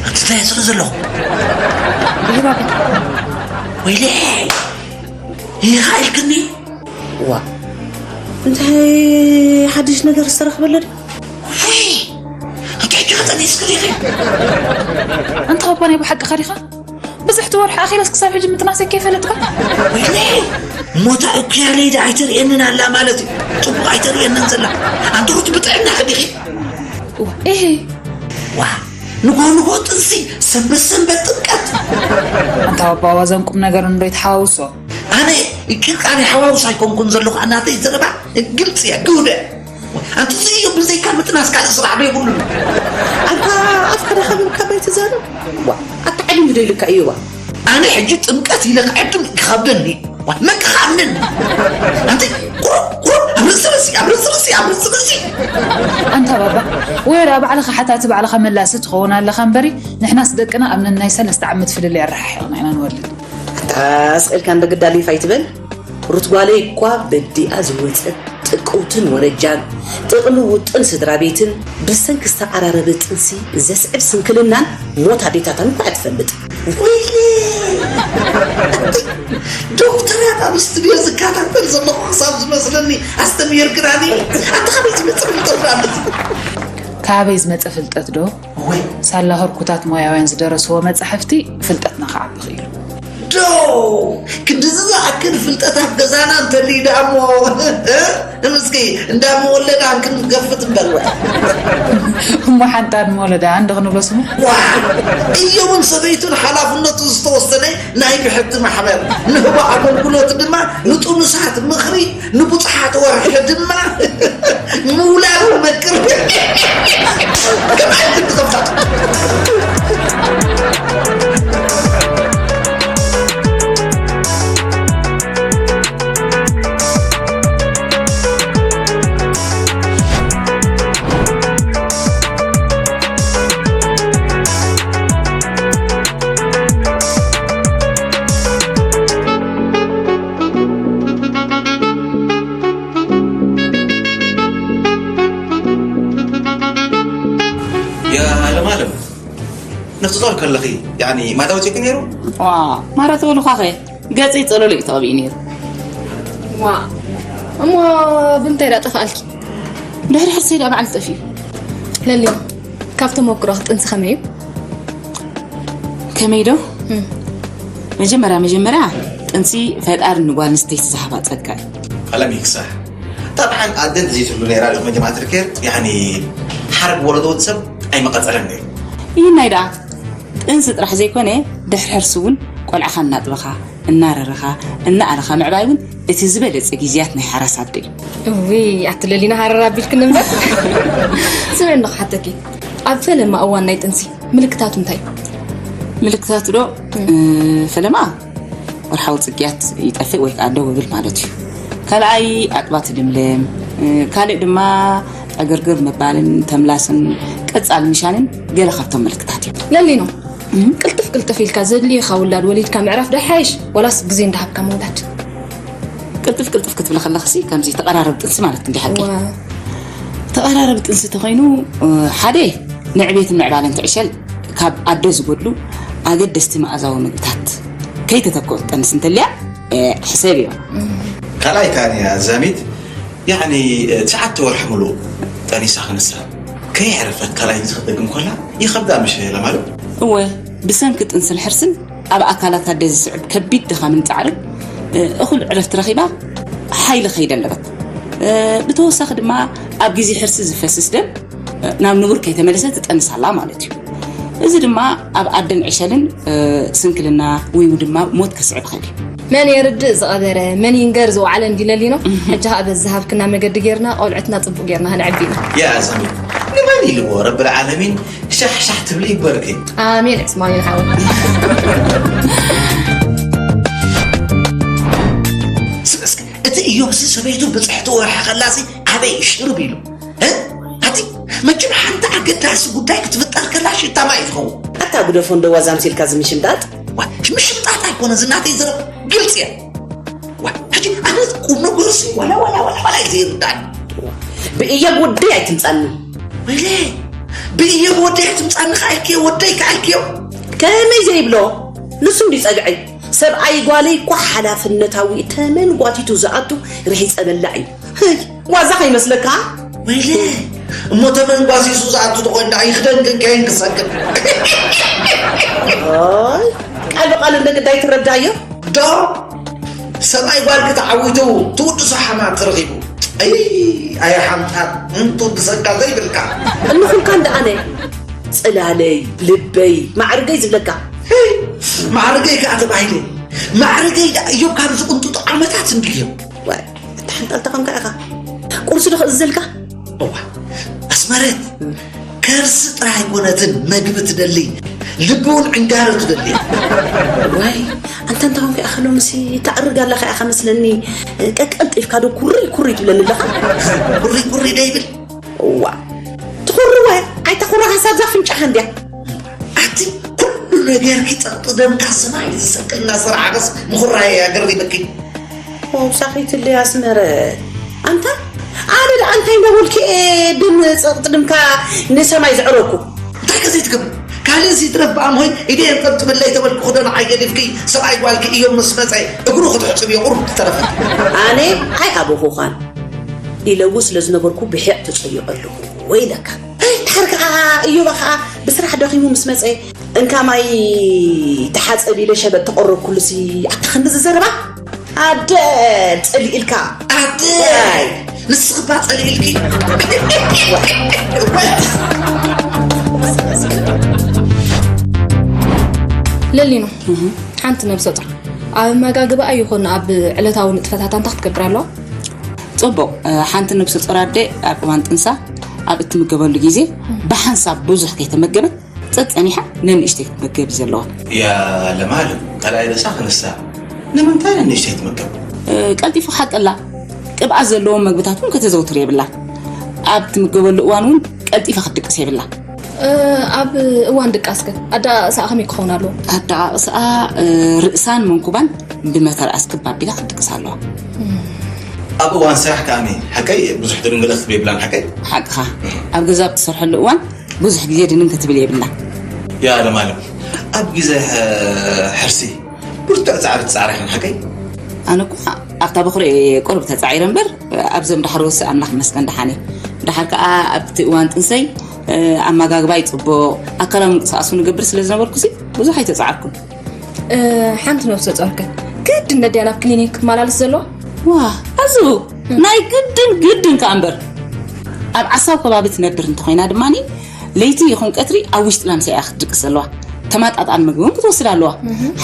እንታይ ስለ ዘለኹ? ይባባ። ወይለ፣ ይኻ ኢልክኒ? ዋ፣ እንታይ ሓድሽ ነገር ዝተረኽበለ ድዩ? ውይ፣ እንታይ ዲኻ ጠኒስክኒ ኢኺ? ኣንታ ባባ፣ ናይ ብሓቂ ኸዲኻ? ብዙሕ ትወርሒ ኣኺለስ ክሳብ ሕጂ ምጥናሰይ ከይፈለጥካ? ወይኔ፣ ሞታ እኩያለይ ዳ ኣይተርእየንን ኣላ ማለት እዩ። ጽቡቕ ኣይተርእየንን ዘላ። ኣንተ ሩት ብጥዕና ኸዲኺ? እዋ፣ እሄ። ዋ፣ ንጎ ንጎ ጥንሲ፣ ሰንበት ሰንበት ጥምቀት። ኣንታ ባባ፣ ዋዛን ቁም ነገርን ዶ ይተሓዋውሶ? ኣነ ይቅርቃሪ ሓዋውስ ኣይኮንኩን ዘለኹ፣ ኣናተይ ዘረባ ግልጽ እያ፣ ግውደ። ኣንቲ ዝዮ ብዘይካ ምጥናስ ካልእ ስራሕ ዶ የብሉን? ኣንታ ኣፍካ ዳኸብካ ባይ ትዛረብ? ዋ፣ ኣታ ዓሊም ዶ ኢልካ እዩ ዋ? ኣነ ሕጂ ጥምቀት ኢለ ክዕድም ክኸብደኒ። ዋ፣ መን ክኸኣምነኒ? ኣንቲ ቁሩብ፣ ቁሩብ፣ ኣብ ርእሲ ርእሲ፣ ኣብ ርእሲ ርእሲ፣ ኣብ ርእሲ ርእሲ። ኣንታ ባባ፣ ወይ ደኣ ባዕልኻ ሓታቲ ባዕልኻ መላሲ ትኸውን ኣለኻ እምበሪ፣ ንሕናስ ደቅና ኣብ ነናይ ሰለስተ ዓመት ፍልልይ ኣረሓሒቕና ኢና ንወልድ። ኣታ ስቕ ኢልካ እንዶ ግዳ ሊፍ ኣይትበል። ሩት ጓለይ እኳ በዲኣ ዝወጸት ጥቅውትን ወረጃን፣ ጥቕሚ ውጥን ስድራ ቤትን፣ ብሰንኪ ዝተዓራረበ ጥንሲ ዘስዕብ ስንክልናን ሞት ኣዴታታን እኳ እያ ትፈልጥ። ወይኔ! ዶክተራት ኣብ ስቱድዮ ዝከታተል ዘለኹ ክሳብ ዝመስለኒ ኣስተምየርክናኒ። ኣታ ካበይ ዝመጽእ ፍልጠት ደኣ ኣሎ? ካበይ ዝመጸ ፍልጠት ዶ? ወይ ሳላ ህርኩታት ሞያውያን ዝደረስዎ መጻሕፍቲ ፍልጠትና ክዓቢ ክኢሉ። ዶ ክንድዚ ዝኣክል ፍልጠት ኣብ ገዛና እንተልዩ ደኣ እሞ፣ እ? እስኪ እንዳ መወለዳ ክንገፍት እምበር። እሞ ሓንጣድ መወለዳ እንዶ ክንብሎ ስሙ? ዋ! እዮብን ሰበይቱን ሓላፍነቱ ዝተወሰነ ናይ ብሕቲ ማሕበር፣ ንህቦ ኣገልግሎት ድማ ንጥኑሳት ምኽሪ፣ ንቡጽሓት ወርሒ ድማ ምውላድ መቅር። ያ ለማለም፣ ነፍሲ ጾር ከለኺ፣ ያኒ፣ ማታ ወጺእኪ ነይሩ? ዋ፣ ማራ ተበልኳኸ፣ ገጸይ ጸለሉ እዩ ተቐቢኡ ነይሩ። ዋ፣ እሞ ብምንታይ ደኣ ጠፍኣልኪ? ድሕሪ ሕርሰይ ደኣ ባዕሉ ጠፊኡ። ለሊ፣ ካብ ተመክሮኺ ጥንሲ ከመይ እዩ? ከመይ ዶ? እም። መጀመርያ መጀመርያ ጥንሲ ፈጣሪ ንጓል ኣንስተይቲ ዝሃባ ጸጋ እዩ። ቀለም ይክሳሕ። ጠብዓን ኣደ እንተዘይትህሉ ነይራ ሎሚ ጀማዓት ርኬር፣ ያኒ፣ ሓረግ ወለዶ ወዲ ሰብ ኣይመቐጸለን ነይሩ። ይህናይ ደኣ ጥንሲ ጥራሕ ዘይኮነ፣ ድሕሪ ሕርሲ እውን ቆልዕኻ እናጥበኻ፣ እናረረኻ እናኣለኻ ምዕባይ እውን እቲ ዝበለጸ ግዜያት ናይ ሓራስ ኣደ እዩ። እውይ ኣትለሊና ሃረር ኣቢልክን እምበር። ስምዒ እንዶ ክሓተኪ፣ ኣብ ፈለማ እዋን ናይ ጥንሲ ምልክታቱ እንታይ እዩ? ምልክታቱ ዶ? ፈለማ ወርሓዊ ጽግያት ይጠፍእ ወይ ከዓ ደው ይብል ማለት እዩ። ካልኣይ ኣጥባ ትልምልም፣ ካልእ ድማ ዕግርግር ምባልን ተምላስን ቀጻል ምሻንን ገለ ካብቶም ምልክታት እዮም። ለሊኖ፣ ቅልጥፍ ቅልጥፍ ኢልካ ዘድልየካ ውላድ ወሊድካ ምዕራፍ ዶ ይሓይሽ ወላስ ግዜ እንዳሃብካ ምውላድ? ቅልጥፍ ቅልጥፍ ክትብሊ ከለኽሲ ከምዚ ተቐራረብ ጥንሲ ማለት እንዲ ሓቂ። ተቐራረብ ጥንሲ ተኾይኑ ሓደ ንዕቤትን ምዕባለን ትዕሸል ካብ ኣደ ዝጎድሉ ኣገደስቲ መኣዛዊ ምግብታት ከይተተክኦ ትጠንስ እንተልያ ሕሰብ እዮ። ካልኣይ ከኣ ዛሚት ያዕኒ ትሽዓተ ወርሒ ሙሉእ ጠኒሳ ክንሳ ከየዕረፈት ካልኣይ ክትደግም ኮላ ይኸብዳ ምሽ ለማሉ። እወ ብሰንኪ ጥንስን ሕርስን ኣብ ኣካላት ኣደ ዝስዕብ ከቢድ ድኻምን ጻዕርን እኹል ዕረፍቲ ረኺባ ሓይሊ ከይደለበት ብተወሳኺ ድማ ኣብ ግዜ ሕርሲ ዝፈስስ ደም ናብ ንቡር ከይተመለሰ ትጠንስ ኣላ ማለት እዩ። እዚ ድማ ኣብ ኣደን ዕሸልን ስንክልና ወይ ድማ ሞት ከስዕብ ይኽእል እዩ። መን የርድእ ዝቐበረ መን ይንገር ዝወዓለ እንዲለሊኖ። ሕጂ ኸኣ በዚ ዝሃብክና መገዲ ጌርና ቆልዕትና ጽቡቕ ጌርና ክንዕቢ ኢና። ያ ዘሚ ንመን ኢልዎ ረብል ዓለሚን ሻሕ ሻሕ ትብሊ ይግበርኪ። ኣሜን እስማኤል ሓወይ። እቲ እዮብሲ ሰበይቱ ብፅሕቲ ወርሒ ከላሲ ኣበይ ሽርብ ኢሉ ኣቲ መቸም ሓንቲ ኣገዳሲ ጉዳይ ክትፍጠር ከላ ሽታ ማይ እዩ ዝኸውን። ኣታ ግደፎ እንዶ ዋዛ ኣምሲልካ እዚ ምሽምጣጥ። ዋ፣ ምሽምጣጥ ኣይኮነ ዝናተይ ዘረብ ግልፂ እያ። ዋ፣ ሕጂ ኣነ ቁም ነገሩ ሲ ዋላ ዋላ ዋላ ዋላ እዩ ዘይርዳእኒ። ብእየብ ወደይ ኣይትምፃኒ። ወይለ ብእየብ ወደይ ኣይትምፃኒ ከኣልክዮ ወደይ ከኣልክዮ። ከመይ ዘይብሎ ንሱ እንዲ ፀግዐይ ሰብኣይ ጓለይ እኳ ሓላፍነታዊ ተመን ጓቲቱ ዝኣቱ ርሒፀ በላዕ እዩ። ዋዛ ከይመስለካ። ወይለ እሞ ተመንጓሲሱ ዝኣቱ ተኾይኑ ደኣ ይኽደን ግን ከየን ክሰግድ። ቃል ብቃል እንደ ግዳይ ትረዳዮ። ዶ ሰብኣይ ጓልኪ ተዓዊቱ ትውድሶ ሓማት ተረኺቡ። ኣይ ኣየ ሓምታት እንትውድሰካ ዘይብልካ። እንኹልካ እንደ ኣነ ጽላለይ ልበይ ማዕርገይ ዝብለካ። ማዕርገይ ከኣ ተባሂሉ ማዕርገይ ደኣ እዮም ካብ ዝቕንጥጡ ዓመታት እንድዮም። ዋይ እታ ሓንጣል ተቐምካ ኢኻ ቁርሲ ዶ ክእዝዘልካ? እዋ ኣስመረት ከርሲ ጥራይ ኣይኮነትን መግቢ ትደሊ ልቢ እውን ዕንጋሮ ትደሊ። ዋይ ኣንታ እንታይ ኮንካ ኢኻ ሎምሲ ተዕርግ ኣለኻ ኢኻ መስለኒ። ቀቀልጢፍካ ዶ ኩርይ ኩርይ ትብለኒ ኣለኻ? ኩርይ ኩርይ ዶ ይብል? እዋ ትኹሪ ወ ኣይተኹሪ ሓሳብ ዛ ፍንጫኻ እንድያ። ኣቲ ኩሉ ነገርኪ ጸቕጢ ደምካ ሰማይ ዝሰቅል እናሰራዕኸስ ምኹራየ ኣገሪምኪ። ዋው ሳኺትለይ ኣስመረ ኣንታ ኣነ ደኣ እንታይ እንዳበልኩ እየ ደም ጸቕጢ ደምካ ንሰማይ ዘዕረኩ። እንታይ ከ ዘይትገብሪ ካልእ ሲ ትረፍ ብኣምሆይ ኢደ የንጠብጥብለይ ተበልኩ ክዶ ንዓይ ገዲፍኪ ሰብኣይ ጓልኪ እዮም ምስ መጸ እግሩ ክትሕጽብዮ ቁሩብ ትተረፈ። ኣነ ኣይሃበኹኻን ኢለዎ ስለ ዝነበርኩ ብሒዕ ተጸይቐ ኣለኹ ኢለካ። ድሓር ከኣ እዮባ ከኣ ብስራሕ ደኺሙ ምስ መጸ እንካ ማይ ተሓጸብ ኢለ ሸበጥ ተቐረብኩሉሲ ኣታ ክንድዚ ዘረባ ኣደ ጸሊእልካ ኣደ ንስኺ እባ ጸሊእልኪ። ለሊኖ ሓንቲ ነብሰ ጡር ኣብ ኣመጋግባኣ ይኹን ኣብ ዕለታዊ ንጥፈታታ እንታይ ክትገብር ኣለዋ? ጽቡቕ። ሓንቲ ነብሰ ጡር ኣደ ኣብ እዋን ጥንሳ ኣብ እትምገበሉ ግዜ ብሓንሳብ ብዙሕ ከይተመገበት ጸጸኒሓ ነንእሽተይ ክትመገብ እዩ ዘለዋ። ያ ለማለም ካልኣይ ርእሳ ክንሳ ንምንታይ ነንእሽተይ ትምገብ? ቀልጢፉ ክሓጠላ። ቅብኣት ዘለዎም መግብታት እውን ከተዘውትር የብላ። ኣብ ትምገበሉ እዋን እውን ቀልጢፋ ክትድቅስ የብላ። ኣብ እዋን ድቃስከ ኣደቃቕስኣ ከመይ ክኸውን ኣለዎ? ኣደቃቕስኣ ርእሳን መንኩባን ብመተርኣስ ክብ ኣቢላ ክትድቅስ ኣለዋ። ኣብ እዋን ስራሕ ከኣኒ ሓቀይ ብዙሕ ድንግለት ክትብል የብላን ሓቀይ? ሓቅኻ። ኣብ ገዛ ኣብ ትሰርሐሉ እዋን ብዙሕ ግዜ ድንን ክትብል የብላ። ያ ለማለም ኣብ ግዜ ሕርሲ ብርቱዕ ጻዕሪ ትጻዕራ ኢኽን ሓቀይ? ኣነ እኳ ኣብታ በኹሪ እየ ቁሩብ ተጻዒረ እምበር ኣብዞም ዳሕር ወሲ ኣምላኽ ይመስገን ደሓን እየ። ደሓር ከኣ ኣብቲ እዋን ጥንሰይ ኣመጋግባይ ጽቡቕ፣ ኣካላዊ ምንቅስቓስ እውን እገብር ስለ ዝነበርኩሲ ብዙሕ ኣይተጻዓርኩን። ሓንቲ ነብሰ ጾርከ ግድን ነድያ ናብ ክሊኒክ ክትመላለስ ዘለዋ? ዋ ኣዝቡ ናይ ግድን ግድን ከኣ እምበር ኣብ ዓሳብ ከባቢ ትነብር እንተኾይና ድማ ለይቲ ይኹን ቀትሪ ኣብ ውሽጢ ላምሳ እያ ክትድቅስ ዘለዋ። ተማጣጣኒ ምግቢ እውን ክትወስድ ኣለዋ።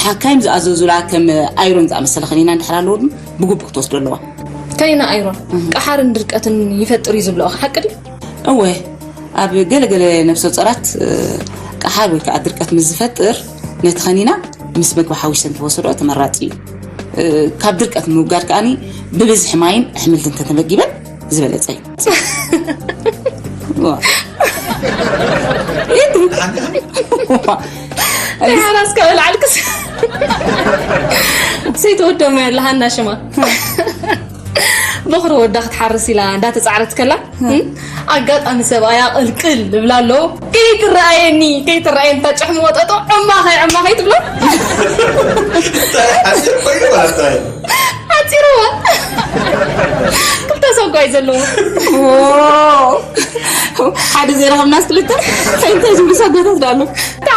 ሓካይም ዝኣዘዙላ ከም ኣይሮን ዝኣመሰለ ከኒና እንድሕር ኣለዎ ድማ ብግቡእ ክትወስዶ ኣለዋ። ከኒና ኣይሮን ቀሓርን ድርቀትን ይፈጥር እዩ ዝብልኦ ሓቂ ድዩ? እወ፣ ኣብ ገለ ገለ ነፍሰ ጾራት፣ እ፣ ቀሓር ወይ ከዓ ድርቀት ምስ ዝፈጥር፣ ነቲ ከኒና ምስ መግቢ ሓዊሰን ተወሰዶ ተመራጺ እዩ። እ፣ ካብ ድርቀት ንምውጋድ ከኣኒ ብብዝሒ ማይን ኣሕምልትን እንተተመጊበን ዝበለጸ እዩ። ዋ። ሓራስ ካብ ኣልዓልክስ ሰይተወደሞ ያለሃና ሽማ። በኽሪ ወዳ ክትሓርስ ኢላ እንዳተጻዕረት ከላ፣ እም፣ ኣጋጣሚ ሰብኣያ ቅልቅል እብላ ኣሎ። "ከይትረኣየኒ፣ ከይትረኣየኒ፣ እታ ጭሕሚ ወጠጦ ዕማኸይ፣ ዕማኸይ" ትብሎ። እንታይ ሓሲር ኮይኑ ማለት እዩ? ሓጺርዋ። ክልተ ሰጓይ ዘለዎ። ኦ፣ ሓደ ዘይረኸብናስ ክልተ? እንታይ እንታይ ዝብሉ ሰጓታት ዶ ኣሎ?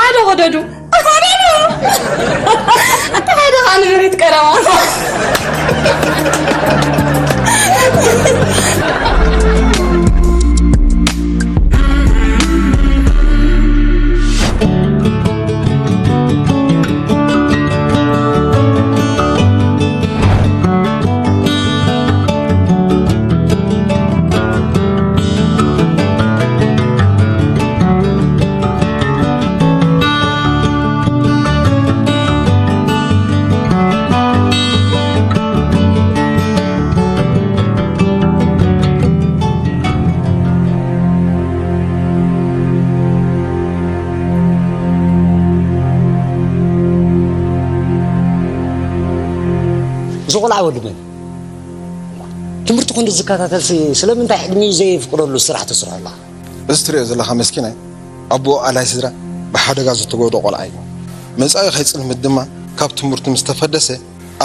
ሓደ ወደዱ። ሓደ ኸዓ ንብሪት ቀረባ። እዚ ቆልዓ ወዲ መን? ትምህርቲ ክንዲ ዝከታተልሲ ስለምንታይ ዕድሚኡ ዘየፍቅደሉ ስራሕ ትስርሖ ኣለኻ? እዚ ትሪኦ ዘለኻ መስኪናይ ኣቦኡ ኣላይ ስድራ ብሓደጋ ዝተጎድኦ ቆልዓ እዩ። መጻኢ ከይጽልምት ድማ ካብ ትምህርቱ ምስ ተፈደሰ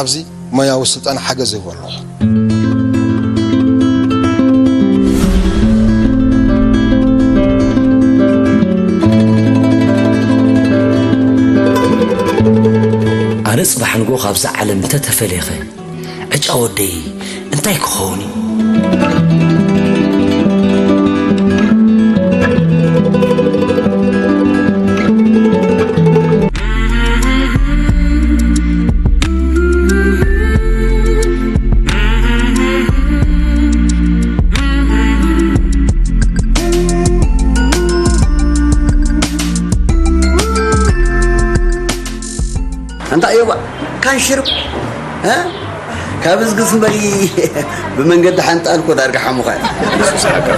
ኣብዚ ሞያዊ ስልጠና ሓገዝ ይህቦ ኣለኹ። ኣነ ጽባሕ ንግሆ ካብዛ ዓለም እንተተፈለየኸ ዕጫ ወደይ እንታይ ክኸውን እዩ? ኣንታ እዮባ፣ ካንሽር፣ እ? ካብ እዝግስ እምበሪ ብመንገዲ ሓንጣል እኮ ዳርጋ ሓሙኻ። የሱስ ሓቀ።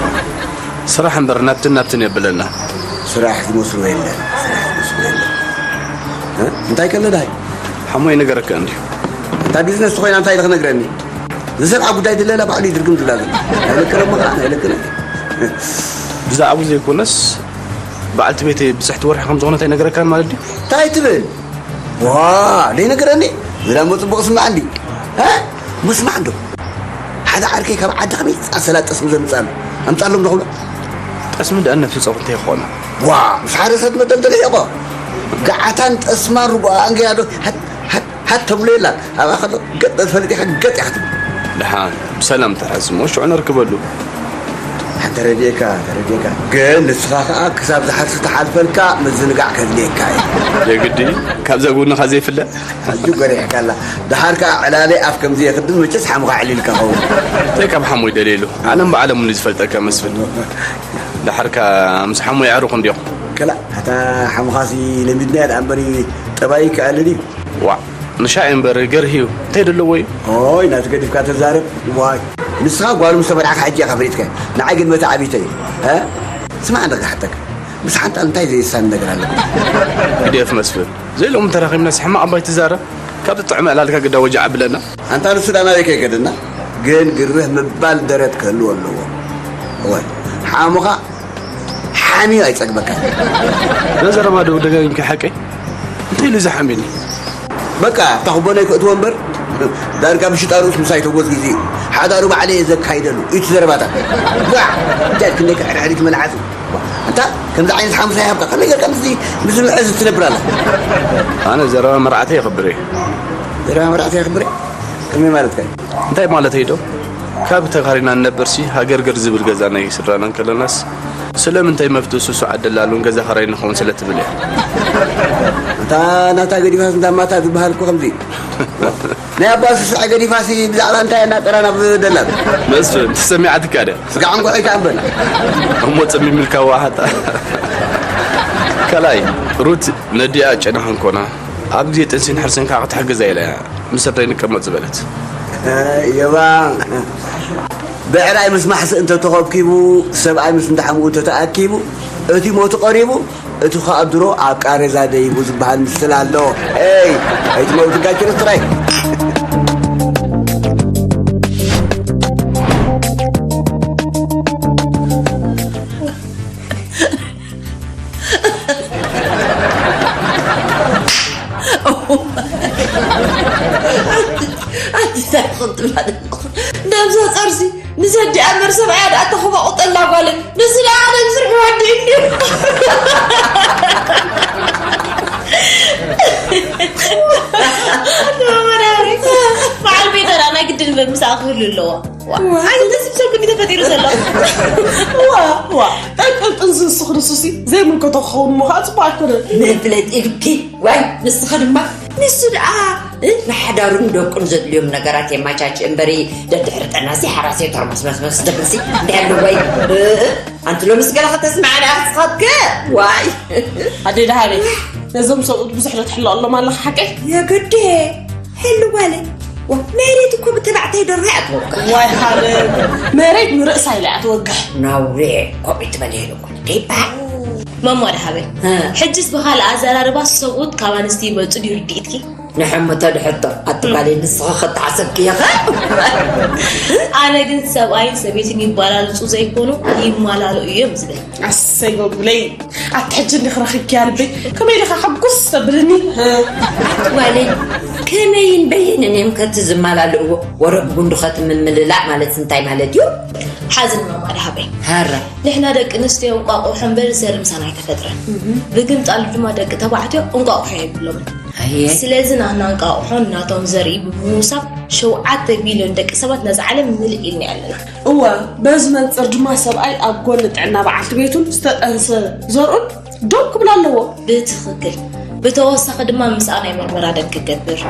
ስራሕ እምበር ናብትን ናብትን የብለና። ስራሕ ዝመስሎ የለን፣ ስራሕ ዝመስሎ የለን። እ? እንታይ ከሎ ዳይ? ሓሞይ ነገረካ እንዲዩ። እታ ቢዝነስ ተኾይና እንታይ ኢለ ክነግረኒ? ዝሰብዓ ጉዳይ ድለላ ባዕሉ ይድርግም ዝብላ ዘሎ። ኣይለቅነ እሞ ከዓ ኣይለቅነ። ብዛዕባኡ ዘይኮነስ፣ በዓልቲ ቤተይ ብፅሕቲ ወርሒ ከም ዝኾነት ኣይነገረካን ማለት ድዩ? እንታይ ትብል? ዋ፣ ደይነገረኒ? ዝዳሞ ፅቡቕ ስማዕ እንዲ። እ? ምስማዕ እንዶ። ሓደ ዓርከይ ካብ ዓዲ ከመይ ዝፃ ሰላጥ ጠስሚ ዘምፅኣሉ? ኣምፃሎም ዶ ክብሎ? ጠስሚ ደኣ ነብሲ ፀጉሪ እንተይኮነ። ዋ፣ ምስ ሓደ ሰብ መደልደሊ ሒቆ። ገዓታን ጠስማን ርጉኣኣን ገይራ ዶ ሃት፣ ሃት፣ ሃት ተብሎ የላን። ኣብኣ ከሎ ገጥ ፈሊጥ ኢኻ ገጥ ኢኻ ትብል። ደሓን ብሰላም ተሓዝ እሞ ሽዑ ነርክበሉ። ተረዲኤካ፣ ተረዲኤካ። ግን ንስኻ ከኣ ክሳብ ዝሓርስ ተሓልፈልካ ምዝንጋዕ ከድልየካ እዩ። የግዲ ካብዛ ጎንኻ ዘይፍለ? ሕጂ ጎሪሕካላ። ደሓር ከኣ ዕላለ ኣፍ ከምዚ የኽድን መቸስ ሓሙኻ ዕሊልካ ኸውን። እንታይ ካብ ሓሞይ ደልየሉ? ዓለም ብዓለሙ ንዝፈልጠካ መስፍን። ደሓርካ ምስ ሓሞይ ኣዕሩኽ እንዲኹም። ከላ፣ ኣታ ሓሙኻሲ ለሚድናያ ደኣ እምበሪ ጠባይ ይከኣል ድዩ? ዋዕ፣ ንሻይ እምበር ገርሂ እዩ። እንታይ ደለዎ እዩ? ኦይ፣ ናቲ ገዲፍካ ተዛረብ። ዋይ፣ ንስኻ ጓሉ ምስ ተመርዓኻ ሕጂ ኢኻ ፈሊጥካ። ንዓይ ግን መታ ዓቢተ እዩ። እ? ስማዕ፣ እንደ ክሓተካ። ምስ ሓንጣል እንታይ ዘየሳኒ ነገር ኣለካ? ግደፍ መስፍን። ዘይሎሚ ተራኺብናስ ሕማቕ እባ ኣይትዛረብ። ካብ ትጥዕም ዕላልካ ግዳ ወጃዕ ኣብለና። ኣንታ ንሱ ዳ ናበይ ከይከደና? ግን ግርህ ምባል ደረት ክህልዎ ኣለዎ። እወ፣ ሓሙኻ ሓምዩ ኣይጸግበካን። እዛ ዘረባ ዶ ደጋጊምካ ሓቀይ? እንታይ ኢሉ ዝሓምየኒ? በቃ፣ እታ ክቦነይ ክእትዎ እምበር፣ ዳርጋ ብሽጣ ርእሱ ምሳይ ተጎዝጊዙ እዩ። ሓዳሩ ባዕለይ እየ ዘካይደሉ። እዩ እቲ ዘረባታት። ዋዕ! እንታይ ክንደይ ክሕርሕሪት መልዓሱ። እንታ ከምዚ ዓይነት ሓሙሳ ይሃብካ፣ ከመይ ጌርካ ምስዚ፣ ምስዚ ምዕዝ ትነብር ኣላ? ኣነ ዘረባ መርዓተይ የኽብር እየ። ዘረባ መርዓተይ የኽብር እየ? ከመይ ማለትካ እዩ? እንታይ ማለተይ ዶ? ካብ ተኻሪና ንነብርሲ፣ ሃገርገር ዝብል ገዛ ናይ ስድራና እንከለናስ፣ ስለምንታይ መፍትኡ ስሱዕ ኣደላሉን ገዛ ኸራይ ንኸውን ስለ ትብል እያ። እታ ናታ ገዲፋስ እንዳ ማታ ዝበሃል እኮ ከምዚ። ናይ ኣባ ስሱዕ ገዲፋሲ ብዛዕባ እንታይ እናጠራ ናብ ደላል? መስፍን፣ ተሰሚዓትካ ድያ? ስጋዕ እንቋዕ ኣይተኣንበና። እሞ ጸሚምልካ ዋሃታ። ካልኣይ፣ ሩት ነዲኣ ጨና ክንኮና፣ ኣብ ግዜ ጥንሲን ሕርስን ከዓ ክትሕግዛ ኢለ እያ ምስ ኣደይ ንቀመጥ ዝበለት። የባ፣ ብዕራይ ምስ ማሕስእ እንተተኸብኪቡ፣ ሰብኣይ ምስ እንዳሓምኡ እንተተኣኪቡ፣ እቲ ሞቱ ቀሪቡ፣ እቲ ኸኣ ድሮ ኣብ ቃሬዛ ደይቡ ዝበሃል ምስል ኣሎ። ኤይ፣ ኣይትመውት ጋጭርስ ጥራይ። ኣንቲ እንታይ ክትብል ኣለኹ? ነብሰ ጸርሲ ንሰዲኣ መርሰብ ኣያ ደኣ ተኸባቑጠላ ጓለ። ንሱ ደኣ ኣነ ምስርሑ ወዲኡ እንድዩ። በዓል ቤተና ናይ ግድን በምሳኣ ክህሉ ኣለዎ። ዋ፣ ኣይ፣ ደስ ብሰብ ክንዲ ተፈጢሩ ዘሎ። ዋ፣ ዋ፣ ጠንቅል ጥንስንሱ ክንሱሲ ዘይምልከቶ ክኸውን እሞ ከዓ ጽቡቕ ኣይኮነን። መፍለጢ ኢልኪ፣ ዋይ፣ ንስኺ ድማ፣ ንሱ ደኣ፣ እ፣ ንሓዳሩን ደቁን ዘድልዮም ነገራት የማቻች እምበሪ፣ ደድሕሪ ጠናሲ ሓራሴ ተርመስመስመስ ትብልሲ፣ እንታይ ኣለዎ? እ፣ እ፣ ኣንቲ ሎምስ ገለ ከተስምዓና ኢኺ ስኻትከ? ዋይ። ኣደይ ደሃበይ፣ ነዞም ሰብኡት ብዙሕ ዶ ትሕልቐሎም ኣለኻ ሓቀይ? የግዲ። ሕልዋለ። ዋ፣ መሬት እኮ ብተባዕታይ ደርሆ እያ ትወግሕ። ዋይ ሃለ፣ መሬት ንርእሳ ኢላ እያ ትወግሕ። ናውሬ፣ ኮፒ ትበል ይሄን እኮ ከይበሃል። ማማ ደሃበይ፣ እ። ሕጅስ ብኻልእ ኣዘራርባ ሰብኡት ካብ ኣንስቲ ይበልጹ ድዩ ርድኢትኪ? ንሕምቶ ድሕቶ፣ ኣትባሊ ንስኺ ኸተሓሰብኪ ኢኺ። ኣነ ግን ሰብኣይን ሰበይትን ይባላልጹ ዘይኮኑ ይማላሉ እዮም ዝብል። ኣሰይ በብለይ፣ ኣቲ ሕጂ እንዲኺ ረኺብኪያ ልበይ፣ ከመይ ኢልኻ ሕጉስ ተብልኒ? ኣቲ ጓለይ፣ ከመይን በየንን እዮም ከቲ ዝመላልእዎ? ወረ ብጉንዲ ኸቲ ምምልላእ ማለትስ እንታይ ማለት እዩ? ሓዝን ማማ ደሃበይ። ሃራ። ንሕና ደቂ ኣንስትዮ እንቋቑሖ እምበር ዘር ምሳና ኣይተፈጥረን። ብግምጣሉ ድማ ደቂ ተባዕትዮ እንቋቑሖ የብሎምን። ኣየ። ስለዚ ናትና እንቋቑሖ ናቶም ዘርኢ ብምውሳብ ሸውዓተ ቢልዮን ደቂ ሰባት ነዛ ዓለም ምልእ ኢልና ኣለና። እወ፣ በዚ መንጽር ድማ ሰብኣይ ኣብ ጎኒ ጥዕና በዓልቲ ቤቱን ዝተጠንሰ ዘርኡን ደው ክብል ኣለዎ። ብትኽክል። ብተወሳኺ ድማ ምስኣ ናይ መርመራ ደም ክገብር፣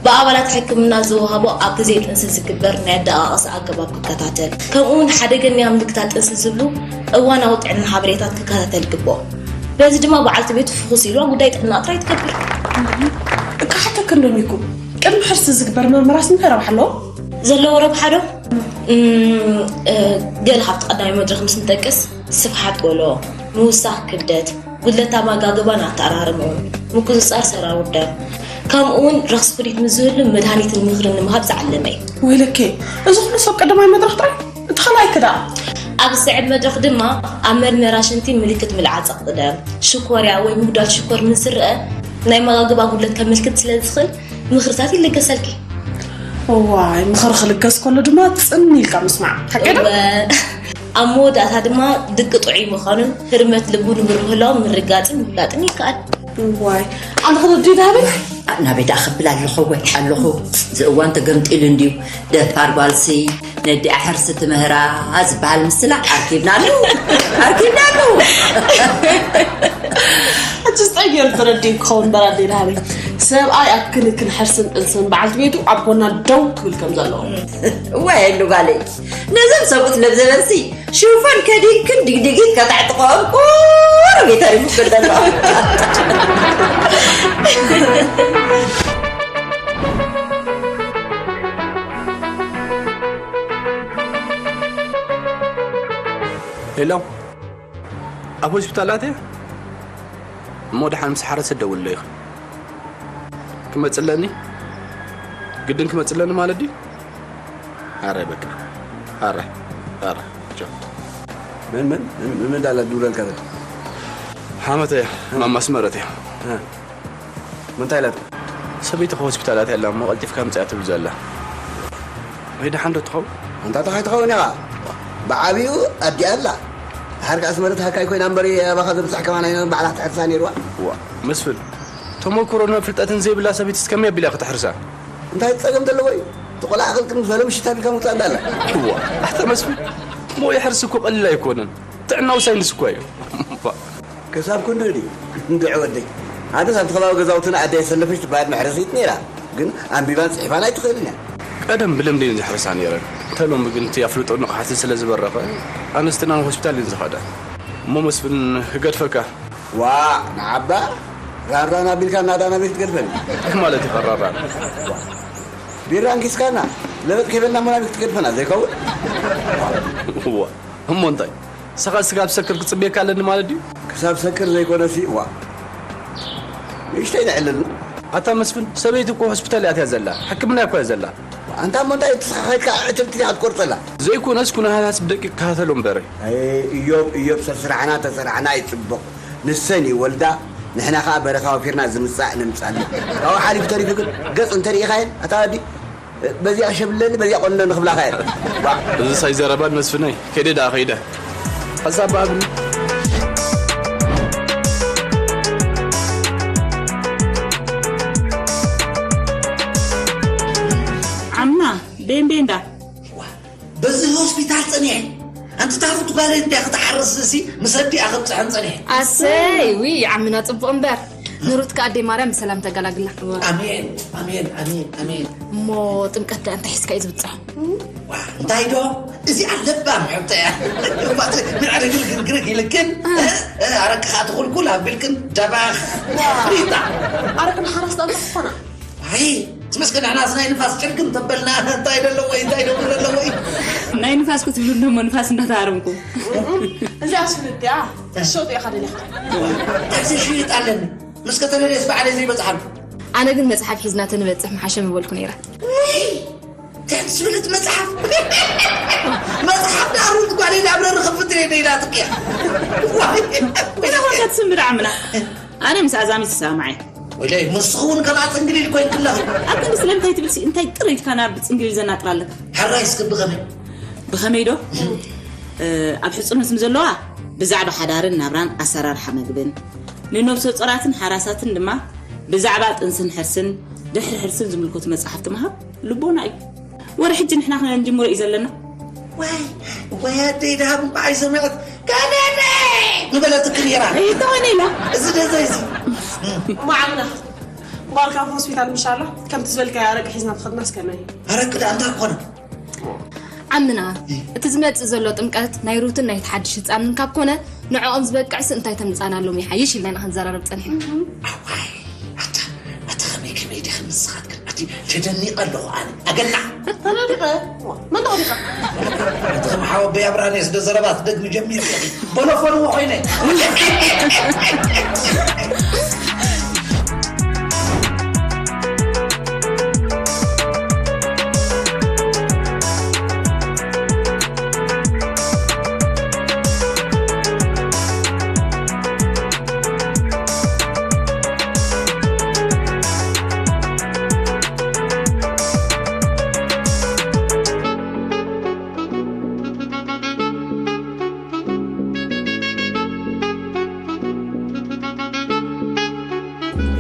ብኣባላት ሕክምና ዝወሃቦ ኣብ ግዜ ጥንሲ ዝግበር ናይ ኣደቓቕሳ ኣገባብ ክከታተል፣ ከምኡ እውን ሓደገኛ ምልክታት ጥንሲ ዝብሉ እዋናዊ ጥዕና ሓበሬታት ክከታተል ይግብኦ። በዚ ድማ በዓልቲ ቤቱ ፍኹስ ኢልዋ ጉዳይ ጥዕና ጥራይ ትገብር። እካ ሓተክን ዶ ሚኩ፣ ቅድሚ ሕርሲ ዝግበር መርመራስ እንታይ ረብሓ ኣለዎ? ዘለዎ ረብሓ ዶ? እም፣ እ፣ ገለ ካብቲ ቀዳማይ መድረኽ ምስ ንጠቅስ፣ ስፍሓት ቆሎ፣ ምውሳኽ ክብደት፣ ጉድለት ኣመጋግባን ኣተኣራርምኡን፣ ምቁጽጻር ሰራውር ደም፣ ከምኡ እውን ረኽሲ ኩሊት ምስ ዝህሉ መድሃኒትን ምኽርን ንምሃብ ዝዓለመ እዩ። ወይለኬ፣ እዚ ኩሉ ሰብ ቀዳማይ መድረኽ ጥራይ? እቲ ካልኣይ ክዳ? ኣብ ዝስዕብ መድረኽ ድማ ኣብ መርመራ ሽንቲ ምልክት ምልዓል ጸቕጢ ደም፣ ሽኮርያ ወይ ምጉዳል ሽኮር ምስ ዝረአ፣ ናይ ኣመጋግባ ጉድለት ከምልክት ስለ ዝኽእል፣ ምኽርታት ይልገሰልኪ። እዋይ፣ ምኽሪ ክልገስ ከሎ ድማ ጽን ኢልካ ምስማዕ። ሓቂ ዶ? እወ። ኣብ መወዳእታ ድማ ድቂ ጥዑይ ምዃኑን ህርመት ልቡ ንቡር ምህላውን ምርጋጽን ምፍላጥን ይከኣል። እዋይ፣ ኣነ ክነዲ ናበይ? ናበይ ደኣ ክብል ኣለኹ ወይ ኣለኹ። እዚ እዋን ተገምጢሉ እንድዩ። ደፋር ጓልሲ ነዲኣ ሕርሲ ትምህራ ዝበሃል ምስላ ኣርኪብናሉ። ኣርኪብናሉ። ሕጂ ዝጠየር ተረዲኡ ክኸውን በራድ ናበይ? ሰብኣይ ኣብ ክንክን ሕርስን ጥንስን በዓልቲ ቤቱ ኣብ ጎና ደው ክብል ከም ዘለዎ። እዋይ፣ ኣሉ ጓለይ። ነዞም ሰብኡት ለብዘበንሲ ሽፎን ከዲንክን ድግድጊት ከተዕጥቆኦም ቁሩብ እዩ ተሪፉክን ዘሎ። ሄሎ፣ ኣብ ሆስፒታል ኣትየ? እሞ ደሓን ምስ ሓረሰ ደውልለይ ኢኺ። ክመጽእ ኣለኒ? ግድን ክመጽእ ኣለኒ ማለት ድዩ? ኣረ በቃ። ኣረ፣ ኣረ። ቻው። መን፣ መን፣ መን፣ መን እንዳላ ድውለልካ ዘሎ? ሓመተ እያ፣ ማማ ኣስመረት እያ። እ። እንታይ ኢላትካ? ሰበይቲ ሆስፒታል ኣትያ ኣላ እሞ ቀልጢፍካ ምጽኣ ትብል ዘላ። ወይ ደሓን ዶ ትኸውን? ኣንታ እንታይ ትኸውን ኢኻ? ብዓቢኡ ኣዲኣ ኣላ። ድሓር ከኣ ኣስመረት ሃካይ ኮይና እምበር ኣባኻ ዘብጽሕ ከማን ኣይነበረን ባዕላ ክትሕርሳ ነይርዋ። ዋ፣ መስፍን፣ ተመኩሮን ፍልጠትን ዘይብላ ሰበይትስ ከመይ ኣቢላ ክትሕርሳ? እንታይ ጸገም ዘለዎ እዩ? እቲ ቆልዓ ክልቅም ዝበለ ምሽት ኣቢልካ ምውጻእ እንዳላ። እዋ፣ ኣታ መስፍን፣ ሞያ ሕርሲ እኮ ቀሊል ኣይኮነን። ጥዕና ወሳኝ ንሱ እኮ እዩ። ክሳብ ክንድኡ ድዩ? እንድዒ ወደይ። ኣነስ ኣብቲ ከባቢ ገዛውትና ኣደይ ኣሰለፈች ትበሃል መሕረሲት ነይራ። ግን ኣንቢባን ጽሒፋን ኣይትኽእልን እያ። ቀደም ብልምዲ እየን ዝሕርሳ ነይረን። እንተ ሎሚ ግን እቲ ኣፍልጦን ንቕሓትን ስለ ዝበረኸ፣ ኣንስትና ንሆስፒታል እየን ዝኸዳ። እሞ መስፍን ክገድፈካ። ዋእ ንዓባ፣ ራንራን ኣቢልካ እናዳና ቤት ክትገድፈኒ? እንታይ ማለት ኢኻ ራንራን? ቢራ እንኪስካና፣ ለበጥ ከይበልና እሞ ናበይ ክትገድፈና ዘይከውን? እዋ፣ እሞ እንታይ? ንስኻ ስጋብ ትሰክር ክጽበየካ ኣለኒ ማለት ድዩ? ክሳብ ሰክር ዘይኮነሲ፣ እዋ። ንእሽተይ ነዕልል። ኣታ መስፍን፣ ሰበይቲ እኮ ሆስፒታል እያ እትያ ዘላ። ሕክምና እኮ እያ ዘላ። ኣንታ እሞ እንታይ ንስኻ ከይድካ ኣዕትብቲ ዲኻ ትቆርጸላ? ዘይኮነስ ኩነታታት ብደቂቕ ክከታተሎ እምበር። ኣይ፣ እዮብ፣ እዮብ፣ ሰስራሕና ተሰራሕና ይጽቡቕ። ንሰን ይወልዳ፣ ንሕና ኸኣ በረኻ ወፊርና ዝምጻእ ነምጻሉ። ካብኡ ሓሊፉ ተሪፉ ግን ገጽ እንተሪኢኻየን፣ ኣታ ወዲ፣ በዚኣ ሸብለኒ፣ በዚኣ ቆንነኒ ክብላኻ እየን። ዋ። እዚ ሳይ ዘረባን መስፍነይ፣ ከይደ ደኣ ከይደ። ሓሳብ ብኣብኒ። ዓምና፣ ቤን ቤንዳ። ዋ፣ በዚ ሆስፒታል ጸኒሐ። ኣንቲ ታፉት ጓል እንዲያ ክትሓርስ እሲ፣ ምስ ኣዲኣ ከብጽሐን ጸኒሐ። ኣሰይ፣ ዊ፣ ዓምና ጽቡቕ እምበር። ንሩት ከኣ ኣደይ ማርያም ብሰላም ተገላግላ። ኣሜን፣ ኣሜን፣ ኣሜን፣ ኣሜን። እሞ ጥምቀት ደኣ እንታይ ሒዝካ እዩ ዝብጻሕ? ዋ፣ እንታይ ዶ? እዚኣ ለባም ሕቶ እያ። እባ፣ ምዕረ ግርግርግርግ ኢልክን፣ እ፣ እ፣ ኣረቂ ከኣ ትኹልኩል ኣቢልክን ደባኽ። ዋ። ሪታ። ኣረቂ ንሓራስ ደኣ እንታይ ክኾና? ኣይ፣ ትመስገን ንሕናስ ናይ ንፋስ ጭርግም ተበልና፣ እንታይ ደለዎ፣ እንታይ ደብር ደለዎ። ናይ ንፋስ ክትብሉ እንዶ እሞ ንፋስ እንዳተሃረምኩ። እዚኣስ ፍልጥ እያ። ክትሸጡ ኢኻ ደሊኻ። ኣብዚ ሽይጥ ኣለኒ። ምስ ከተለለየስ ባዕለይ ዘይበጽሓሉ። ኣነ ግን መጽሓፍ ሒዝና ተንበጽሕ ምሓሸ ምበልኩ ነይረ። ውይ! እንታይ ትስብል እቲ መጽሓፍ? መጽሓፍ ደኣ ሩት ጓለይ ናብ ረሪ ክፍት እየ ደይላ ጥቅያ። ዋይ! እንታይ ኮንካ ትስምዕ ዓምና? ኣነ ምስ ኣዛሚት ይሰማማዕ እየ። ወይለይ፣ ንስኺ እውን ከምኣ ጽንግሊል ኮይንኪ ኣለኺ። ኣታ ስለምንታይ ትብል ሲ? እንታይ ጥር ኢልካ ናብ ጽንግሊል ዘናጥር ኣለካ? ሕራይ እስኪ ብኸመይ? ብኸመይ ዶ? እ፣ ኣብ ሕጽኖት ምስ ዘለዋ ብዛዕባ ሓዳርን ናብራን ኣሰራርሓ መግብን ንነብሰ ጾራትን ሓራሳትን ድማ ብዛዕባ ጥንስን ሕርስን ድሕሪ ሕርስን ዝምልከቱ መጻሕፍቲ ምሃብ ልቦና እዩ። ወረ ሕጂ ንሕና ክንጅምሮ እዩ ዘለና። ዋይ፣ ዋይ ኣደይ ደሃብ እንኳዕ ኣይሰምዐት። ከነነ! ምበለትኪ ነይራ። እንተኾነ ኢላ። እዚ ደዘይ እዚ። እሞ ዓምና፣ ጓልካ ኣብ ሆስፒታል ምሻላ፣ ከምቲ ዝበልካዮ ኣረቂ ሒዝና ተኸድናስ ከመይ? ኣረቂ ደኣ እንታይ ኮነ? ዓምና፣ እቲ ዝመጽእ ዘሎ ጥምቀት ናይ ሩትን ናይቲ ሓድሽ ህጻንን ካብ ኮነ፣ ንዕኦም ዝበቅዕስ እንታይ ተምጻናሎም ይሓይሽ ኢልና ኢና ክንዘራረብ ጸኒሕና። ኣዋይ፣ ኣታ፣ ኣታ ከመይ ከመይ ዲኺ ንስኻትክን? ኣቲ ተደኒቐ ኣለኹ ኣነ። ኣገናዕ። ተደኒቐ? መን ደኣ ዲኻ? ኣቲ ከም ሓወቦይ ኣብርሃንየስ ዶ ዘረባ ትደግሚ ጀሚርኪ? ቦሎፎንዎ ኮይነ።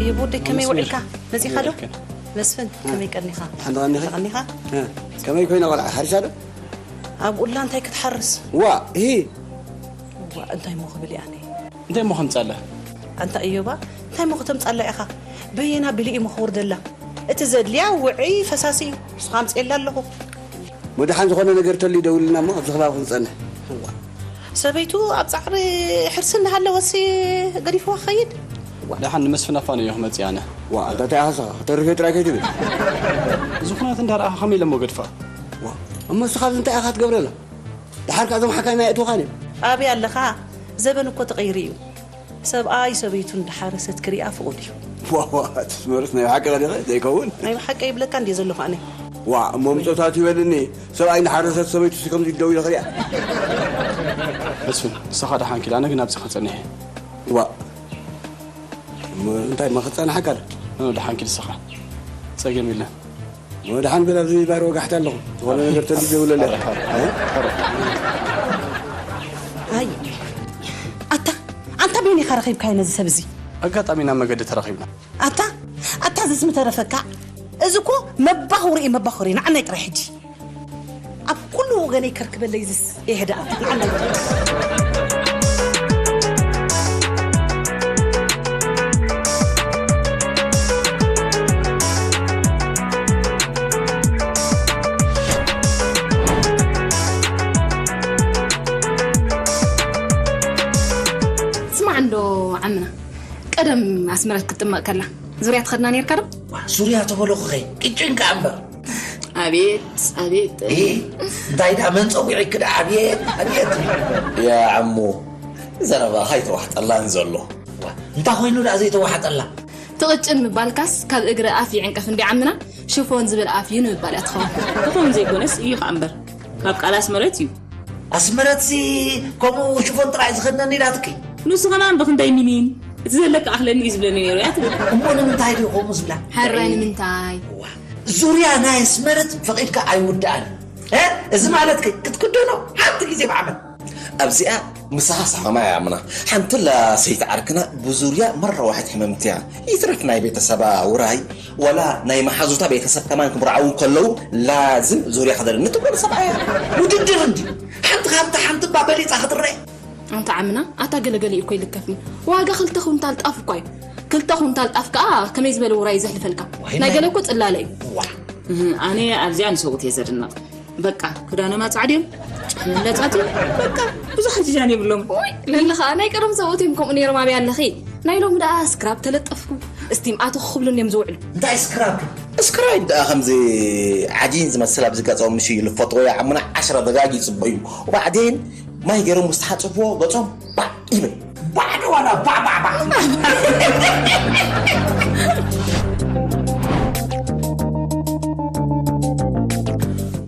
እየ ብወደይ ከመይ ውዒልካ? መጺኻ ዶ? መስፍን፣ ከመይ ቀኒኻ? ሓንቲ ቀኒኻ? ቀኒኻ? እ፣ ከመይ ኮይና ቆልዓ? ሓሪሳ ዶ? ኣብ ቁላ እንታይ ክትሓርስ? ዋ፣ ሂ። ዋ፣ እንታይ እሞ ክብል እየ ኣነ? እንታይ እሞ ከምጻላ? ኣንታ እዮባ፣ እንታይ እሞ ከተምጻላ ኢኻ? በየና ቢሉ እዩ እሞ ክውርደላ? እቲ ዘድልያ ውዑይ ፈሳሲ እዩ። ንስኻ ኣምጽኤላ ኣለኹ። መድሓን ዝኾነ ነገር ተልዩ ደውልና እሞ ኣብዚ ከባቢ ክንጸንሕ። እዋ። ሰበይቱ ኣብ ጻዕሪ ሕርሲ እናሃለወሲ ገዲፍዋ ክኸይድ? እዋ። ደሓን ንመስፍን ኣፋንዮ ክመጽእ ኣነ። ዋ፣ ኣንታ እንታይ ኢኻ ንስኻ? ክተርፍ እየ ጥራይ ከይትብል። እዚ ኩነት እንዳረኣኻ ከመይ ኢለ እሞ ገድፋ? ዋ፣ እሞ ንስኻ ኣብዚ እንታይ ኢኻ ክትገብረላ? ደሓር ከኣ እዞም ሓካይም ኣየእትውኻን እዮም። ኣበይ ኣለኻ? ዘበን እኮ ተቐይሩ እዩ። ሰብኣይ ሰበይቱ እንዳሓረሰት ክሪኣ ፍቑድ እዩ። ዋዋ፣ ትስመርስ ናይ ብሓቂ ቀዲኸ ዘይከውን? ናይ ብሓቂ ይብለካ እንድየ ዘለኹ ኣነ። ዋ፣ እሞ ምጾታት ይበልኒ። ሰብኣይ እንዳሓረሰት ሰበይቱ ሲ ከምዚ ደው ኢለ ክሪኣ? መስፍን፣ ንስኻ ደሓን ኪድ፣ ኣነ ግን ኣብዚ ክጸንሕ እየ። ዋ፣ እሞ እንታይ እሞ ክጸንሓካ? ኖ፣ ደሓን ኪድ ንስኻ። ጸገም የለን። ወድሓን ግን ኣብዚ ባር ወጋሕታ ኣለኹ። ዝኾነ ነገር ተልዩ ደውለለይ። ኣይ፣ ኣታ፣ ኣንታ በይንኻ ረኺብካዮ ነዚ ሰብ እዚ? ኣጋጣሚ ናብ መገዲ ተራኺብና። ኣታ፣ ኣታ፣ ዝስ ምተረፈካ። እዚ እኮ መባኹሪ እዩ፣ መባኹሪ። ንዓናይ ጥራይ ሕጂ። ኣብ ኩሉ ወገነይ ከርክበለይ ዝስ። ይሄዳ፣ ንዓናይ ጥራይ። ዶ ዓምና፣ ቀደም ኣስመረት ክትጥመቕ ከላ ዙርያ ትኸድና ነርካ ዶ? ዋ፣ ዙርያ ተበለኹኸይ ቅጭን ከኣ እምበር። ኣቤት ኣቤት። እ፣ እንታይ ደኣ መን ጸጒዒኪ ደኣ? ኣቤት ኣቤት። ያ ዓሙ፣ ዘረባኻ ኣይተዋሕጠላን ዘሎ። ዋ፣ እንታይ ኮይኑ ደኣ ዘይተዋሕጠላ? ትቕጭን ምባልካስ ካብ እግሪ ኣፍ ይዕንቀፍ እንዲ ዓምና፣ ሽፎን ዝብል ኣፍ እዩ ንምባል እያ ትኸውን። ክኸውን ዘይኮነስ እዩ ከኣ እምበር፣ ካብ ቃል ኣስመረት እዩ። ኣስመረትሲ ከምኡ ሽፎን ጥራይ ዝኸድነኒ ኢላትኪ? ንሱ ከማን ብኽንደይ ሚኒን እቲ ዘለካ ኣኽለኒ እዩ ዝብለኒ ነይሩ እያ ትብል። እሞ ንምንታይ ድዩ ከምኡ ዝብላ? ሕራይ ንምንታይ? ዋ፣ ዙርያ ናይ ኣስመረት ፈቒድካ ኣይውዳእን። እ? እዚ ማለት ከ ክትክደኖ ሓንቲ ግዜ ብዓመት። ኣብዚኣ ምሳኻ ሳኸማ እያ ኣምና። ሓንቲ ላ ሰይቲ ዓርክና ብዙርያ መረዋሕት ሕምምቲ እያ። ይትረፍ ናይ ቤተሰባ ውራይ፣ ወላ ናይ መሓዙታ ቤተሰብ ከማን ክምርዓዉ ከለዉ ላዝም ዙርያ ክደልን ንትብሎ ሰብኣያ። ውድድር እንዲ። ሓንቲ ካብታ ሓንቲ እባ በሊጻ ክትረአ። ኣንታ ዓምና፣ ኣታ ገለገለ እኮ ይልከፍን። ዋጋ ክልተ ኩንታል ጣፍ እኳ እዩ። ክልተ ኩንታል ጣፍ ከኣ ከመይ ዝበለ ውራይ እዩ ዘሕልፈልካ? ዋይ ናይ ናይ ገለ እኮ ጽላለ እዩ። ዋ። እህ፣ ኣነ ኣብዚኣ ንሰብኡት እየ ዘድንቕ። በቃ፣ ክዳኖም ኣጻዕድዮም፣ ጫማ ለጻት እዮም። በቃ፣ ብዙሕ ጅጃን የብሎም። ወይ፣ ልሊ ኸኣ ናይ ቀደም ሰብኡት እዮም ከምኡ ነይሮም። ኣብያ ኣለኺ? ናይ ሎሚ ደኣ ስክራብ ተለጠፍኩ፣ ስቲም ኣትኹ ክብሉኒ እዮም ዝውዕሉ። እንታይ ስክራብ? ስክራብ ደኣ ከምዚ ዓጂን ዝመስል ኣብዚ ገጾም ምሽ ይልፈጥዎ፣ ዓምና ዓሽራ ደጋጊ ይጽበዩ። ወባዕዴን ማይ ገይሮም ምስ ተሓጽብዎ ገጾም ባዕ ይብል። ባዕ ዶ ዋላ ባዕ ባዕ ባዕ?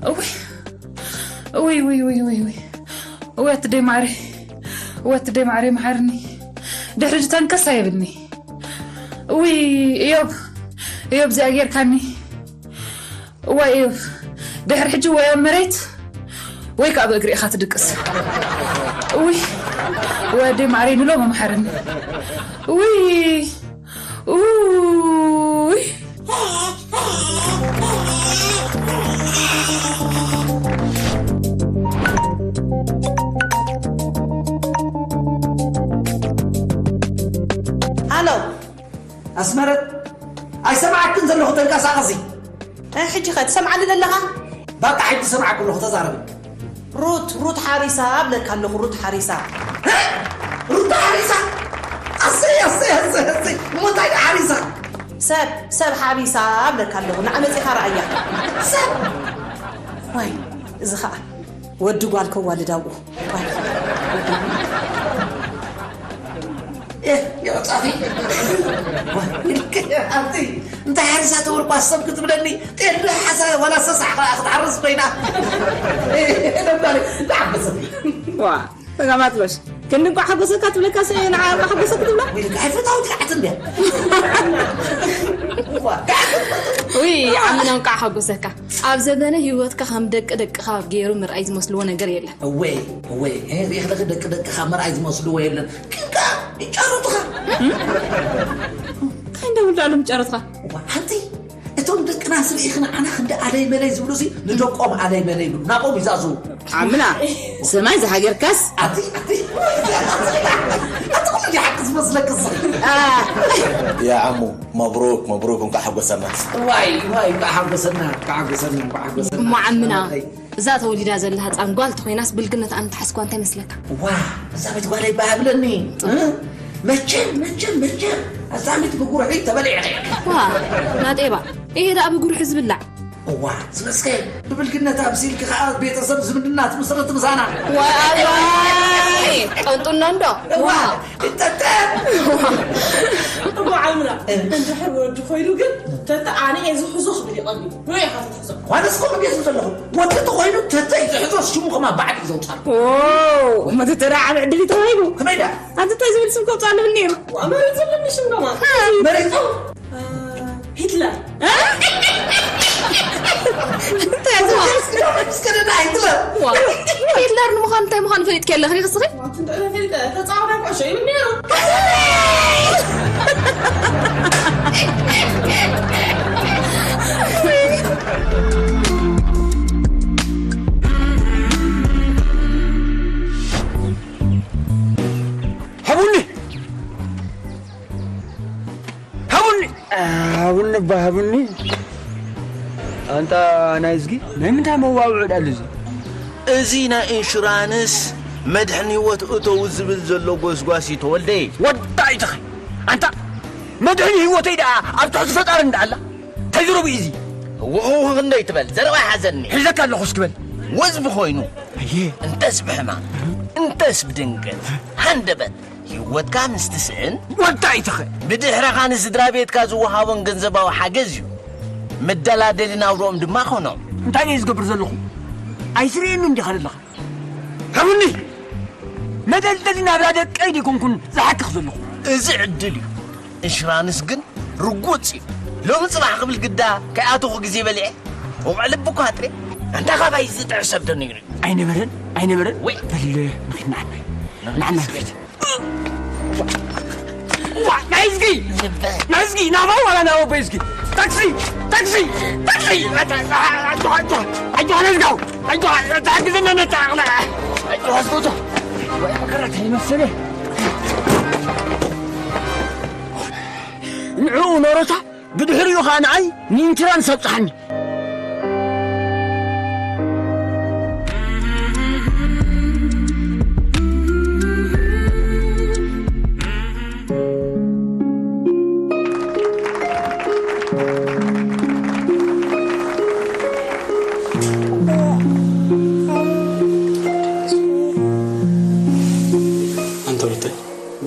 እውይ፣ እውይ፣ እውይ፣ እውይ፣ እውይ፣ እውይ። እውይ፣ ኣቲ ደይ ማዕረ፣ እውይ፣ ኣቲ ደይ ማዕረ፣ መሓርኒ። ድሕሪ ሕጂ ተንከስ ኣይብልኒ። እውይ፣ እዮብ፣ እዮብ፣ እዚኣ ጌርካኒ። እዋይ፣ እዮብ፣ ድሕሪ ሕጂ ወይ ኣብ መሬት ወይ ከኣ ብእግሪ ኢኻ ትድቅስ። እውይ፣ እዋይ፣ ኣደይ ማዕረይ ንሎ መምሓረኒ። እውይ፣ እውይ። ሃሎ። ኣስመረት፣ ኣይሰማዓክን ዘለኹ፣ ተንቀሳቐሲ። እ፣ ሕጂ ኸ ትሰምዓኒ ዘለኻ? በቃ፣ ሕጂ ሰማዕኩ ኣለኹ፣ ተዛረቢ። ሩት፣ ሩት ሓሪሳ እብለካ ኣለኹ፣ ሩት ሓሪሳ። እ? ሩት ሓሪሳ? ኣሰይ፣ ኣሰይ፣ ኣሰይ፣ ኣሰይ። እሞ እንታይ ደኣ ሓሪሳ? ሰብ፣ ሰብ ሓቢሳ እብለካ ኣለኹ፣ ንዓ መጺኻ ረኣያ። ሰብ? ዋይ፣ እዚ ኸኣ ወዲ ጓል ከዋልድ ኣብኡ። ዋይ። ኤህ፣ የዕጻፊ። ኣንቲ፣ እንታይ ሓሪሳ ተወልኳ ሰብ ክትብለኒ? ጤል ሓሳ ዋላ ሰሳሕ ኸኣ ክትሓርስ ኮይና። ነባሪ፣ ዝሓፈሰ። ዋ፣ ተጋማጥሎሽ። ክንዲ እንኳዕ ሓጎሰካ ትብለካ ሰ፣ ንዓ ሓጎሰካ ትብላ? ወይ፣ ልክዕ ፍታው ትልዓት እንድያ። ዋ፣ ውይ፣ ዓምና እንኳዕ ሓጎሰካ። ኣብ ዘበነ ህይወትካ ከም ደቂ ደቅኻ ገይሩ ምርኣይ ዝመስልዎ ነገር የለን። እወይ፣ እወይ፣ እ፣ ሪእኽለኺ ደቂ ደቅኻ ምርኣይ ዝመስልዎ የለን። ግን ከኣ ይጫረቱኻ። እንታይ እንዳበሉ ኣለዉ ይጫረቱኻ? እዋ፣ ሓንቲ፣ እቶም ደቅናስ ሪኢኺ ንዓና ክንዲ ኣለይ መለይ ዝብሉሲ ንደቆም ኣለይ መለይ ይብሉ። ናብኦም ይዛዝዉ። ዓምና፣ ሰማይ ዝሃገርካስ? ኣቲ፣ ኣቲ፣ ኣቲ፣ ኣቲ ኩሉ ድዩ ሓቂ ዝመስለክስ? ኣ። ያ ዓሙ፣ መብሩክ፣ መብሩክ፣ እንኳዕ ሓጎሰና። ዋይ፣ ዋይ፣ እንኳዕ ሓጎሰና፣ እንኳዕ ሓጎሰና፣ እንኳዕ ሓጎሰና። እሞ ዓምና፣ እዛ ተወሊዳ ዘላ ህጻን ጓል ተኾይናስ ብልግነታ ኣነ ተሓስኳ እንታይ መስለካ? ዋ፣ እዛ ቤት ጓለይ ባሃብለኒ። እ? መቸም፣ መቸም፣ መቸም፣ ኣዛሚት ብጉርሒ ተበሊዐ። ዋ፣ ናጤባ፣ ይሄ ደኣ ብጉርሒ ዝብላዕ። እዋ፣ ስለስከ ብብልግነት ኣምሲልኪ ኸኣ ቤተሰብ ዝምድና ትምስርት ምሳና። ዋይ፣ ኣይ፣ ጠንጡኖ እንዶ። እዋ፣ ይጠጠ። እሞ ዓምና፣ እ። እንድሕር ወዲ ኮይኑ ግን፣ ተተ ኣነ እየ ዝሕዞ ክብል ይቐልዩ። ወይ ኢኻ ትሕዞ። ዋንስ ከምኡ ድየ ዝብል ዘለኹ? ወዲ ተኾይኑ ተተ እዩ ዝሕዞ፣ ሽሙ ከማ ባዕሉ እዩ ዘውጻሉ። ኦ፣ እሞ ተተ ደኣ ዓቢ ዕድል እዩ ተዋሂቡ። ከመይ ደኣ? ኣንተ እንታይ ዝብል ስም ከውጽኣሉ ይብል ነይሩ? ዋ፣ መሬት ዘለኒ ሽም ከማ። መሬት እ፣ ሂትለር። እ? እንታይ ዝዋ? እስከ ደዳ ሂትለር። ዋ፣ ሂትለር ንምዃኑ እንታይ ምዃኑ ፈሊጥኪ ኣለኺ ክስኺ? ዋ፣ ክንደይ ፈሊጠ፣ ተጻዋታይ ኩዕሾ ይብል ነይሩ። ሃቡኒ! ሃቡኒ! ሃቡኒ እባ ሃቡኒ። ኣንታ ናይ እዝጊ፣ ናይ ምንታይ መዋውዑ ደኣሉ እዚ? እዚ ናይ ኢንሹራንስ መድሕን ህይወት እተው ዝብል ዘሎ ጎስጓስ እዩ ተወልደይ። ወዳ ኣይትኸ ኣንታ መድሕን ህይወተይ ደኣ ኣብ ትሕቲ ፈጣሪ እንዳኣላ ተዝረቡ እዚ ውህውህ ክንደይ ትበል ዘረባ ሓዘኒ። ሒዘካ ኣለኹ እስክበል። ወዝ ብኾይኑ ኣየ እንተስ ብሕማም እንተስ ብድንገት ሃንደበት ህይወትካ ምስ ትስእን ወዳ ኣይትኸ ብድሕረኻ ንስድራ ቤትካ ዝወሃቦን ገንዘባዊ ሓገዝ እዩ። መደላደሊ ናብርኦም ድማ ኾኖም። እንታይ እየ ዝገብር ዘለኹ? ኣይስርእየኒ እንዲኻ ዘለኻ። ሃቡኒ! መደልደሊ ናብራ ደቀይ ዲኮንኩን ዝሓክኽ ዘለኹ። እዚ ዕድል እዩ። እንሽራንስ ግን ርጉጽ እዩ። ሎሚ ጽባሕ ክብል ግዳ ከይኣተኹ ግዜ በሊዐ። ወቕዕ ልቢ እኳ ኣጥሬ። ኣንታ ካባይ ዝጥዕስ ሰብ ዶ ነይሩ? ኣይነበረን፣ ኣይነበረን። ወይ! በል ንኺድ ንዓናይ። ንዓናይ ንኺድ። ዋ፣ ናይዝጊ! ልበ። ናይዝጊ! ናባው ዋላ ናባው በይዝጊ! ታክሲ! ታክሲ! ታክሲ! ኣጆኻ፣ ኣጆኻ፣ ኣጆኻ፣ ኣጆኻ ነዝጋው! ኣጆኻ፣ ተሓግዘና ነታ ኣቕላ! ኣጆኻ ኣስቦቶ! ወይ መከራ ከይመሰለ! ንዕኡ ኖሮታ ብድሕሪኡ ኸኣ ንዓይ ንኢንሹራንስ ኣብጽሓኒ። ኣንተ ወደይ፣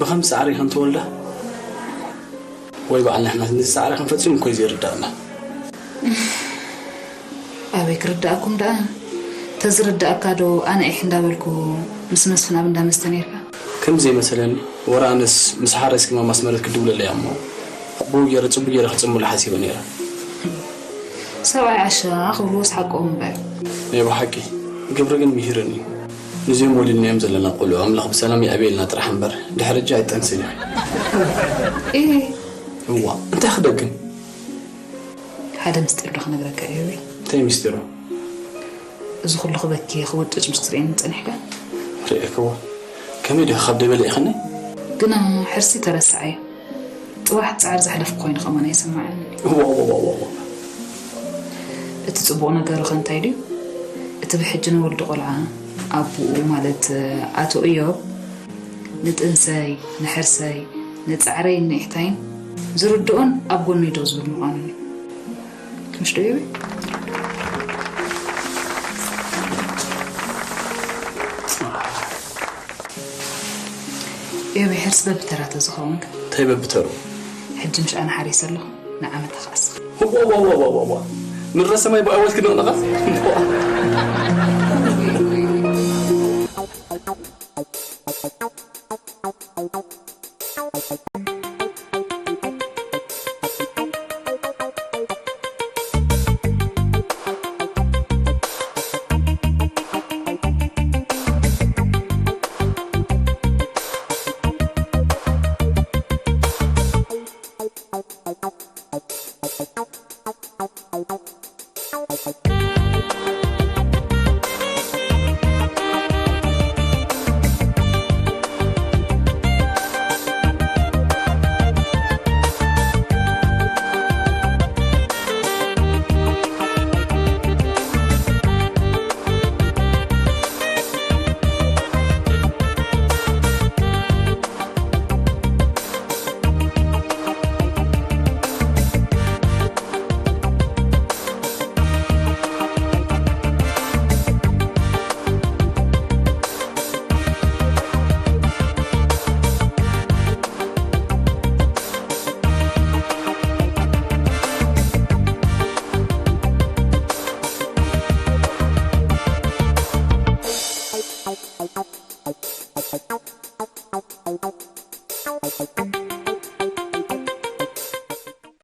ብኸም ጻዕሪ ከም ትወልዳ ወይ በዓል ንሕና ንዝሰዓረ ክንፈጽም እኮ እዩ ዘይርዳእና። ኣበይ ክርዳእኩም ደኣ? ተዝርዳእካ ዶ ኣነ ኢሕ እንዳበልኩ ምስ መስፍን ኣብ እንዳ መስተ ነይርካ? ከም ዘይመሰለኒ፣ ወረ ኣነስ ምስ ሓራይስ ክማም ኣስመረት ክድውለለይ እያ እሞ፣ ብኡ ገይረ ጽቡቕ ገይረ ክጽምብሎ ሓሲበ ነይረ። ሰብኣይ ዓሻ ክብልዎስ ሓቆም እምበር። ናይ ብሓቂ፣ ግብሪ ግን ምሂርኒ እዩ። ንዚኦም ወሊድናዮም ዘለና ቆልዑ ኣምላኽ ብሰላም የዕብየልና ጥራሕ እምበር ድሕሪ ሕጂ ኣይጠንስን እዩ። እህ። እዋ እንታይ ክደግም? ሓደ ምስጢር ዶ ክነግረካ እየ ወይ? እንታይ ምስጢሩ? እዚ ኩሉ ክበኪ ክውጭጭ ምስ ትርእየኒ ጸኒሕካ? ርእየክዎ። ከመይ ዲኻ ካብ ደይ በሊዕኽኒ? ግና ሕርሲ ተረስዓዮ። ጽባሕ ጻዕሪ ዘሕለፍኩ ኮይኑ ከማን ኣይስምዓንን። ዋ፣ ዋ፣ ዋ፣ ዋ፣ ዋ። እቲ ጽቡቕ ነገሩ ከ እንታይ ድዩ? እቲ ብሕጂ ንወዲ ቆልዓ ኣቦኡ ማለት ኣቶ እዮብ ንጥንሰይ፣ ንሕርሰይ፣ ንጻዕረይን ንኢሕታይን ዝርድኦን ኣብ ጎነይ ደው ዝብል ምዃኑ እዩ። ምሽ ዶ እዮብ? እዮብ፣ ሕርሲ በብተራ ተዝኸውን ከ? እንታይ በብተሩ? ሕጂ ምሽ ኣነ ሓሪሰ ኣለኹ፣ ንዓመታ ክኣስኻ። ዋ፣ ዋ፣ ዋ፣ ዋ፣ ዋ፣ ዋ። ምድረ ሰማይ ብኣወል ክንቕንቓ?